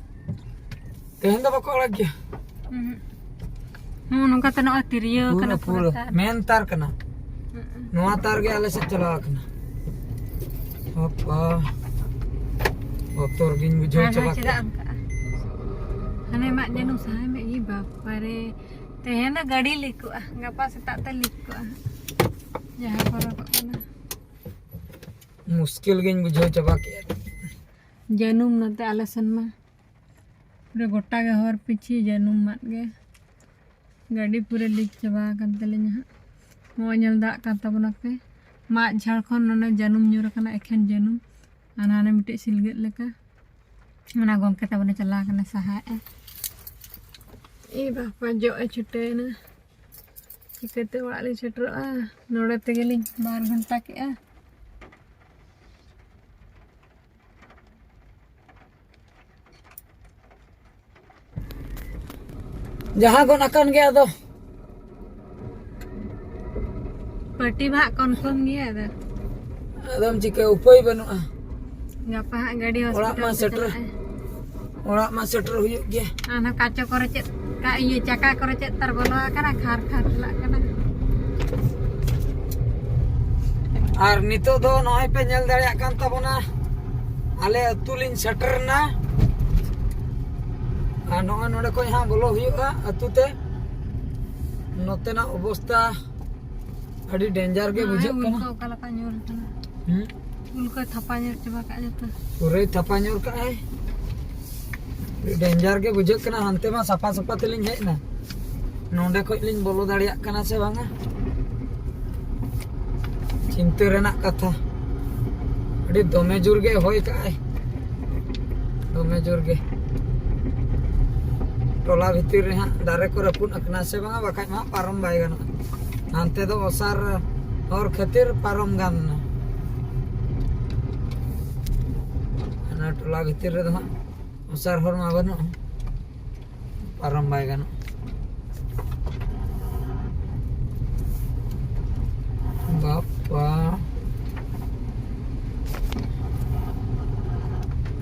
ᱛᱮᱦᱮᱧ ᱫᱚ ᱵᱟᱠᱚ ᱟᱲᱟᱜ ᱜᱮᱭᱟ? ᱦᱩᱸ᱾ ᱦᱩᱸ, ᱱᱚᱝᱠᱟ ᱛᱮ ᱱᱚᱜᱼᱚᱭ ᱛᱤᱨᱭᱟᱹ ᱯᱩᱨᱟᱹ, ᱠᱟᱱᱟ ᱯᱩᱨᱟᱹ ᱯᱩᱨᱟᱹ᱾ ᱛᱟᱨ᱾ ᱢᱮᱱ ᱛᱟᱨ ᱠᱟᱱᱟ᱾ ᱦᱩᱸ᱾ ᱱᱚᱣᱟ ᱛᱟᱨ ᱜᱮ ᱟᱞᱮ ᱥᱮᱫ ᱪᱟᱞᱟᱣ ᱟᱠᱟᱱᱟ᱾ ᱵᱟᱯᱟ, ᱵᱚᱛᱚᱨ ᱜᱤᱧ ᱵᱩᱡᱷᱟᱹᱣ ᱟᱨᱦᱚᱸ ᱪᱟᱵᱟ ᱪᱮᱫᱟᱜ ᱠᱮᱫᱟ᱾ ᱚᱱᱠᱟᱜᱼᱟ? ᱦᱟᱱᱮ ᱢᱟᱜ ᱡᱟᱹᱱᱩᱢ ᱥᱟᱦᱟᱭ ᱢᱮ᱾ ᱤ ᱵᱟᱯᱟᱨᱮ, ᱛᱮᱦᱮᱧ ᱫᱚ ᱜᱟᱹᱰᱤ ᱞᱤᱠᱚᱜᱼᱟ, ᱜᱟᱯᱟ ᱥᱮᱛᱟᱜ ᱛᱮ ᱞᱤᱠᱚᱜᱼᱟ ᱦᱟᱸᱜ᱾ ᱡᱟᱦᱟᱸ ᱠᱚ ᱨᱚᱜᱚᱜ ᱠᱟᱱᱟ᱾ ᱢᱩᱥᱠᱤᱞ ᱜᱤᱧ ᱵᱩᱡᱷᱟᱹᱣ ᱪᱟᱵᱟ ᱠᱮᱫᱼᱟ᱾ ᱡᱟᱹᱱᱩᱢ ᱱᱚᱛᱮ ᱟᱞᱮ ᱥᱮᱱ ᱢᱟ ᱯᱩᱨᱟᱹ ᱜᱚᱴᱟ ᱜᱮ ᱦᱚᱨ ᱯᱤᱪᱷᱤ ᱡᱟᱹᱱᱩᱢ ᱢᱟᱫ ᱜᱮ᱾ ᱜᱟᱹᱰᱤ ᱯᱩᱨᱟᱹ ᱞᱤᱠ ᱪᱟᱵᱟ ᱟᱠᱟᱱ ᱛᱟᱹᱞᱤᱧᱟ ᱦᱟᱸᱜ᱾ ᱱᱚᱜᱼᱚᱭ ᱧᱮᱞ ᱫᱟᱲᱮᱭᱟᱜ ᱠᱟᱱ ᱛᱟᱵᱚᱱᱟ ᱯᱮ, ᱢᱟᱫ ᱡᱷᱟᱲ ᱠᱷᱚᱱ ᱱᱚᱰᱮ ᱡᱟᱹᱱᱩᱢ ᱧᱩᱨ ᱟᱠᱟᱱᱟ, ᱮᱠᱷᱮᱱ ᱡᱟᱹᱱᱩᱢ᱾ ᱟᱨ ᱦᱟᱱᱮ ᱢᱤᱫᱴᱮᱡ ᱥᱤᱞᱜᱟᱹᱫ ᱞᱮᱠᱟ᱾ ᱚᱱᱟ ᱜᱚᱢᱠᱮ ᱛᱟᱵᱚᱱᱮ ᱪᱟᱞᱟᱣ ᱟᱠᱟᱱᱟ, ᱥᱟᱦᱟᱭᱮᱫᱼᱟ᱾ ᱮ ᱵᱟᱯᱟ, ᱡᱚᱜ ᱮ ᱪᱷᱩᱴᱟᱹᱣᱮᱱᱟ᱾ ᱪᱤᱠᱟᱹᱛᱮ ᱚᱲᱟᱜ ᱞᱤᱧ ᱥᱮᱴᱮᱨᱚᱜᱼᱟ? ᱱᱚᱰᱮ ᱛᱮᱜᱮᱞᱤᱧ ᱵᱟᱨ ᱜᱷᱚᱱᱴᱟ ᱠᱮᱜᱼᱟ᱾ ᱡᱟᱦᱟᱸ ᱜᱚᱱ ᱟᱠᱟᱱ ᱜᱮ ᱟᱫᱚ᱾ ᱯᱟᱹᱴᱤ ᱢᱟ ᱦᱟᱸᱜ ᱠᱚᱱᱯᱷᱟᱨᱢ ᱜᱮᱭᱟ ᱟᱫᱚ᱾ ᱟᱫᱚᱢ ᱪᱤᱠᱟᱹ, ᱩᱯᱟᱹᱭ ᱵᱟᱹᱱᱩᱜᱼᱟ᱾ ᱜᱟᱯᱟ ᱦᱟᱸᱜ ᱜᱟᱹᱰᱤ ᱚᱲᱟᱜ ᱢᱟ ᱦᱚᱥᱯᱤᱴᱟᱞ ᱛᱮ ᱥᱮᱴᱮᱨ, ᱪᱟᱞᱟᱜᱼᱟ᱾ ᱚᱲᱟᱜ ᱢᱟ ᱥᱮᱴᱮᱨ ᱦᱩᱭᱩᱜ ᱜᱮᱭᱟ᱾ ᱟᱨ ᱚᱱᱟ ᱠᱟᱪᱚ ᱠᱚᱨᱮ ᱪᱮᱫ ᱠᱟ, ᱤᱭᱟᱹ, ᱪᱟᱠᱟ ᱠᱚᱨᱮ ᱪᱮᱫ ᱛᱟᱨ ᱵᱚᱞᱚ ᱟᱠᱟᱱᱟ, ᱠᱷᱟᱨ ᱠᱷᱟᱨ ᱪᱟᱞᱟᱜ ᱠᱟᱱᱟ᱾ ᱟᱨ ᱱᱤᱛᱚᱜ ᱫᱚ ᱱᱚᱜᱼᱚᱭ ᱯᱮ ᱧᱮᱞ ᱫᱟᱲᱮᱭᱟᱜ ᱠᱟᱱ ᱛᱟᱵᱚᱱᱟ, ᱟᱞᱮ ᱟᱹᱛᱩ ᱞᱤᱧ ᱥᱮᱴᱮᱨ ᱮᱱᱟ᱾ ᱟᱨ ᱱᱚᱜᱼᱚᱭ ᱱᱚᱰᱮ ᱠᱷᱚᱱ ᱦᱟᱸᱜ ᱵᱚᱞᱚ ᱦᱩᱭᱩᱜᱼᱟ ᱟᱹᱛᱩ ᱛᱮ᱾ ᱱᱚᱛᱮᱱᱟᱜ ᱚᱵᱚᱥᱛᱟ ᱟᱹᱰᱤ ᱰᱮᱧᱡᱟᱨ ᱜᱮ ᱱᱚᱜᱼᱚᱭ ᱵᱩᱡᱷᱟᱹᱜ ᱩᱞ ᱠᱟᱱᱟ᱾ ᱠᱚ ᱚᱠᱟ ᱞᱮᱠᱟ ᱧᱩᱨ ᱠᱟᱱᱟ᱾ ᱦᱩᱸ? ᱩᱞ ᱠᱚᱭ ᱛᱷᱟᱯᱟ ᱧᱚᱜ ᱪᱟᱵᱟ ᱠᱟᱜᱼᱟ ᱡᱚᱛᱚ᱾ ᱯᱩᱨᱟᱹᱭ ᱛᱷᱟᱯᱟ ᱧᱚᱜ ᱠᱟᱜᱼᱟᱭ᱾ ᱟᱹᱰᱤ danger ᱜᱮ ᱵᱩᱡᱷᱟᱹᱜ ᱠᱟᱱᱟ᱾ ᱦᱟᱱᱛᱮ ᱢᱟ ᱥᱟᱯᱷᱟ ᱥᱟᱯᱷᱟ ᱛᱮᱞᱤᱧ ᱦᱮᱡ ᱮᱱᱟ, ᱱᱚᱸᱰᱮ ᱠᱷᱚᱡ ᱞᱤᱧ ᱵᱚᱞᱚ ᱫᱟᱲᱮᱭᱟᱜ ᱠᱟᱱᱟ ᱥᱮ ᱵᱟᱝᱟ᱾ ᱪᱤᱱᱛᱟᱹ ᱨᱮᱱᱟᱜ ᱠᱟᱛᱷᱟ᱾ ᱟᱹᱰᱤ ᱫᱚᱢᱮ ᱡᱳᱨ ᱜᱮ ᱦᱚᱭ ᱠᱟᱜᱼᱟᱭ, ᱫᱚᱢᱮ ᱡᱳᱨ ᱜᱮ᱾ ᱴᱚᱞᱟ ᱵᱷᱤᱛᱤᱨ ᱨᱮ ᱦᱟᱸᱜ ᱫᱟᱨᱮ ᱠᱚ ᱨᱟᱹᱯᱩᱫ ᱟᱠᱟᱱᱟ ᱥᱮ ᱵᱟᱝᱟ, ᱵᱟᱠᱷᱟᱡ ᱢᱟ ᱯᱟᱨᱚᱢ ᱵᱟᱭ ᱜᱟᱱᱚᱜᱼᱟ᱾ ᱦᱟᱱᱛᱮ ᱫᱚ ᱚᱥᱟᱨ ᱦᱚᱨ ᱠᱷᱟᱹᱛᱤᱨ ᱯᱟᱨᱚᱢ ᱜᱟᱱ ᱮᱱᱟ᱾ ᱚᱱᱟ ᱴᱚᱞᱟ ᱵᱷᱤᱛᱤᱨ ᱨᱮᱫᱚ ᱦᱟᱸᱜ ᱚᱥᱟᱨ ᱦᱚᱨ ᱢᱟ ᱵᱟᱹᱱᱩᱜᱼᱟ, ᱯᱟᱨᱚᱢ ᱵᱟᱭ ᱜᱟᱱᱚᱜᱼᱟ᱾ ᱵᱟᱯᱟ,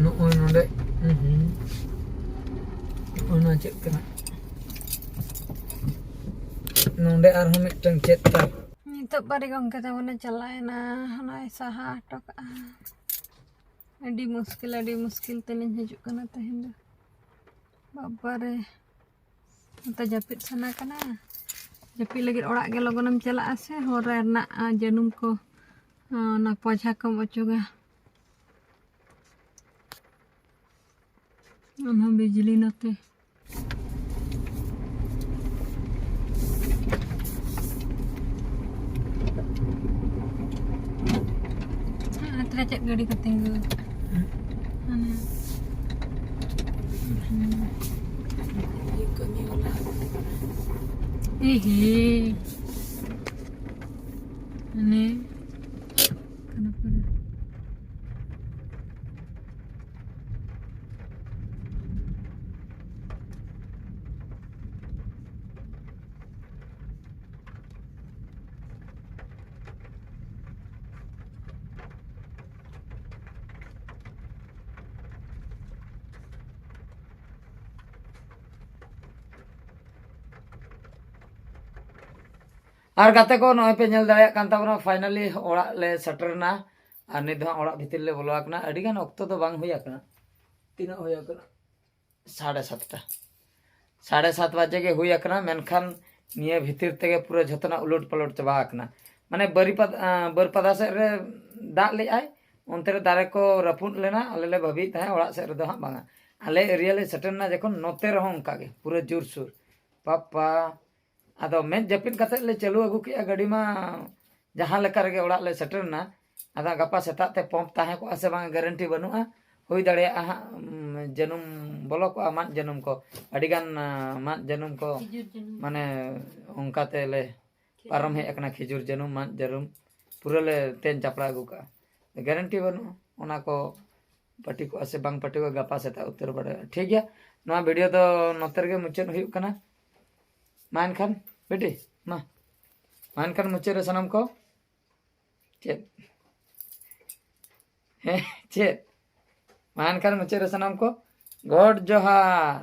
ᱱᱚᱜᱼᱚᱭ ᱱᱚᱰᱮ, ᱦᱩᱸ, ᱦᱩᱸ᱾ ᱱᱚᱜᱼᱚᱭ ᱱᱚᱣᱟ ᱪᱮᱫ ᱠᱟᱱᱟ? ᱱᱚᱰᱮ ᱟᱨᱦᱚᱸ ᱢᱤᱫᱴᱟᱝ ᱪᱮᱫ ᱛᱟᱨ᱾ ᱱᱤᱛᱚᱜ ᱵᱟᱨᱮ ᱜᱚᱢᱠᱮ ᱛᱟᱵᱚᱱᱮ ᱪᱟᱞᱟᱣᱮᱱᱟ, ᱚᱱᱟᱭ ᱥᱟᱦᱟ ᱦᱚᱴᱚ ᱠᱟᱜᱼᱟ᱾ ᱟᱹᱰᱤ ᱢᱩᱥᱠᱤᱞ, ᱟᱹᱰᱤ ᱢᱩᱥᱠᱤᱞ ᱛᱮᱞᱤᱧ ᱦᱤᱡᱩᱜ ᱠᱟᱱᱟ ᱛᱮᱦᱮᱧ ᱫᱚ᱾ ᱵᱟᱵᱟᱨᱮ, ᱱᱚᱛᱮ ᱡᱟᱹᱯᱤᱫ ᱥᱟᱱᱟ ᱠᱟᱱᱟ᱾ ᱡᱟᱹᱯᱤᱫ ᱞᱟᱹᱜᱤᱫ ᱚᱲᱟᱜ ᱜᱮ ᱞᱚᱜᱚᱱᱮᱢ ᱪᱟᱞᱟᱜᱼᱟ ᱥᱮ, ᱦᱚᱨ ᱨᱮᱱᱟᱜ, ᱟ, ᱡᱟᱹᱱᱩᱢ ᱠᱚ, ᱟ, ᱚᱱᱟ ᱯᱚᱡᱷᱟ ᱠᱚᱢ ᱚᱪᱚᱜᱟ᱾ ᱚᱱᱟ ᱵᱤᱡᱽᱞᱤ ᱱᱚᱛᱮ᱾ ᱦᱮᱸ, ᱛᱟᱦᱞᱮ ᱪᱮᱫ ᱜᱟᱹᱰᱤ ᱠᱚ ᱛᱤᱸᱜᱩ ᱟᱠᱟᱫᱼᱟ? ᱦᱟᱱᱮ᱾ ᱤᱭᱟᱹ ᱠᱟᱹᱢᱤ ᱵᱟᱞᱟ᱾ ᱮ ᱦᱮ᱾ ᱦᱟᱱᱮ᱾ ᱠᱟᱱᱟ ᱯᱩᱨᱟᱹ᱾ ᱟᱨ ᱜᱟᱛᱮ ᱠᱚ, ᱱᱚᱜᱼᱚᱭ ᱯᱮ ᱧᱮᱞ ᱫᱟᱲᱮᱭᱟᱜ ᱠᱟᱱ ᱛᱟᱵᱚᱱᱟ, finally ᱚᱲᱟᱜ ᱞᱮ ᱥᱮᱴᱮᱨ ᱮᱱᱟ᱾ ᱟᱨ ᱱᱤᱛ ᱫᱚ ᱦᱟᱸᱜ ᱚᱲᱟᱜ ᱵᱷᱤᱛᱤᱨ ᱞᱮ ᱵᱚᱞᱚ ᱟᱠᱟᱱᱟ᱾ ᱟᱹᱰᱤ ᱜᱟᱱ ᱚᱠᱛᱚ ᱫᱚ ᱵᱟᱝ ᱦᱩᱭ ᱟᱠᱟᱱᱟ᱾ ᱛᱤᱱᱟᱹᱜ ᱦᱩᱭ ᱟᱠᱟᱱᱟ? ᱥᱟᱲᱮ ᱥᱟᱛᱴᱟ᱾ ᱥᱟᱲᱮ ᱥᱟᱛ ᱵᱟᱡᱮ ᱜᱮ ᱦᱩᱭ ᱟᱠᱟᱱᱟ, ᱢᱮᱱᱠᱷᱟᱱ ᱱᱤᱭᱟᱹ ᱵᱷᱤᱛᱤᱨ ᱛᱮᱜᱮ ᱯᱩᱨᱟᱹ ᱡᱷᱚᱛᱚᱱᱟᱜ ᱩᱞᱩᱴ ᱯᱟᱞᱚᱴ ᱪᱟᱵᱟ ᱟᱠᱟᱱᱟ᱾ ᱢᱟᱱᱮ ᱵᱟᱹᱨᱤᱯᱟᱫ-, ᱟᱸ, ᱵᱟᱹᱨᱯᱟᱫᱟ ᱥᱮᱫ ᱨᱮ ᱫᱟᱜ ᱞᱮᱜᱼᱟᱭ, ᱚᱱᱛᱮ ᱨᱮ ᱫᱟᱨᱮ ᱠᱚ ᱨᱟᱹᱯᱩᱫ ᱞᱮᱱᱟ, ᱟᱞᱮ ᱞᱮ ᱵᱷᱟᱹᱵᱤᱭᱮᱫ ᱛᱟᱦᱮᱸᱫ ᱚᱲᱟᱜ ᱥᱮᱫ ᱨᱮᱫᱚ ᱦᱟᱸᱜ ᱵᱟᱝᱟ᱾ ᱟᱞᱮ ᱮᱨᱤᱭᱟ ᱞᱮ ᱥᱮᱴᱮᱨ ᱮᱱᱟ ᱡᱚᱠᱷᱚᱱ, ᱱᱚᱛᱮ ᱨᱮᱦᱚᱸ ᱚᱱᱠᱟ ᱜᱮ ᱯᱩᱨᱟᱹ ᱡᱳᱨᱥᱳᱨ ᱯᱟᱯᱟ᱾ ᱟᱫᱚ ᱢᱮᱫ ᱡᱟᱹᱯᱤᱫ ᱠᱟᱛᱮᱫ ᱞᱮ ᱪᱟᱹᱞᱩ ᱟᱹᱜᱩ ᱠᱮᱜᱼᱟ ᱜᱟᱹᱰᱤ ᱢᱟ, ᱡᱟᱦᱟᱸ ᱞᱮᱠᱟ ᱨᱮᱜᱮ ᱚᱲᱟᱜ ᱞᱮ ᱥᱮᱴᱮᱨ ᱮᱱᱟ᱾ ᱟᱫᱚ ᱜᱟᱯᱟ ᱥᱮᱛᱟᱜ ᱛᱮ ᱯᱚᱢᱯ ᱛᱟᱦᱮᱸ ᱠᱚᱜᱼᱟ ᱥᱮ ᱵᱟᱝ, ᱜᱮᱨᱮᱱᱴᱤ ᱵᱟᱹᱱᱩᱜᱼᱟ᱾ ᱦᱩᱭ ᱫᱟᱲᱮᱭᱟᱜᱼᱟ ᱦᱟᱸᱜ, ᱩᱢ, ᱡᱟᱹᱱᱩᱢ ᱵᱚᱞᱚ ᱠᱚᱜᱼᱟ, ᱢᱟᱫ ᱡᱟᱹᱱᱩᱢ ᱠᱚ, ᱟᱹᱰᱤᱜᱟᱱ ᱟ, ᱢᱟᱫ ᱡᱟᱹᱱᱩᱢ ᱠᱚ, ᱠᱷᱤᱡᱩᱨ ᱡᱟᱹᱱᱩᱢ᱾ ᱢᱟᱱᱮ ᱚᱱᱠᱟ ᱛᱮᱞᱮ ᱯᱟᱨᱚᱢ ᱦᱮᱡ ᱟᱠᱟᱱᱟ᱾ ᱠᱷᱤᱡᱩᱨ ᱡᱟᱹᱱᱩᱢ, ᱢᱟᱫ ᱡᱟᱹᱱᱩᱢ ᱯᱩᱨᱟᱹ ᱞᱮ ᱛᱮᱧ ᱪᱟᱯᱲᱟ ᱟᱹᱜᱩ ᱠᱟᱜᱼᱟ᱾ ᱜᱮᱨᱮᱱᱴᱤ ᱵᱟᱹᱱᱩᱜᱼᱟ ᱚᱱᱟ ᱠᱚ ᱯᱟᱹᱴᱤ ᱠᱚᱜᱼᱟ ᱥᱮ ᱵᱟᱝ ᱯᱟᱹᱴᱤ ᱠᱚᱜᱼᱟ, ᱜᱟᱯᱟ ᱥᱮᱛᱟᱜ ᱩᱛᱟᱹᱨ ᱵᱟᱲᱟᱭᱟ᱾ ᱴᱷᱤᱠ ᱜᱮᱭᱟ, ᱱᱚᱣᱟ ᱵᱷᱤᱰᱤᱭᱳ ᱫᱚ ᱱᱚᱛᱮ ᱨᱮᱜᱮ ᱢᱩᱪᱟᱹᱫ ᱦᱩᱭᱩᱜ ᱠᱟᱱᱟ᱾ ᱢᱟ ᱮᱱᱠᱷᱟᱱ ᱵᱤᱴᱤ, ᱢᱟ ᱢᱟ ᱮᱱᱠᱷᱟᱱ ᱢᱩᱪᱟᱹᱫ ᱨᱮ ᱥᱟᱱᱟᱢ ᱠᱚ ᱪᱮᱫ ᱦᱮᱸ ᱪᱮᱫ ᱢᱟ ᱮᱱᱠᱷᱟᱱ ᱢᱩᱪᱟᱹᱫ ᱨᱮ ᱥᱟᱱᱟᱢ ᱠᱚ ᱜᱚᱰ ᱡᱚᱦᱟᱨ᱾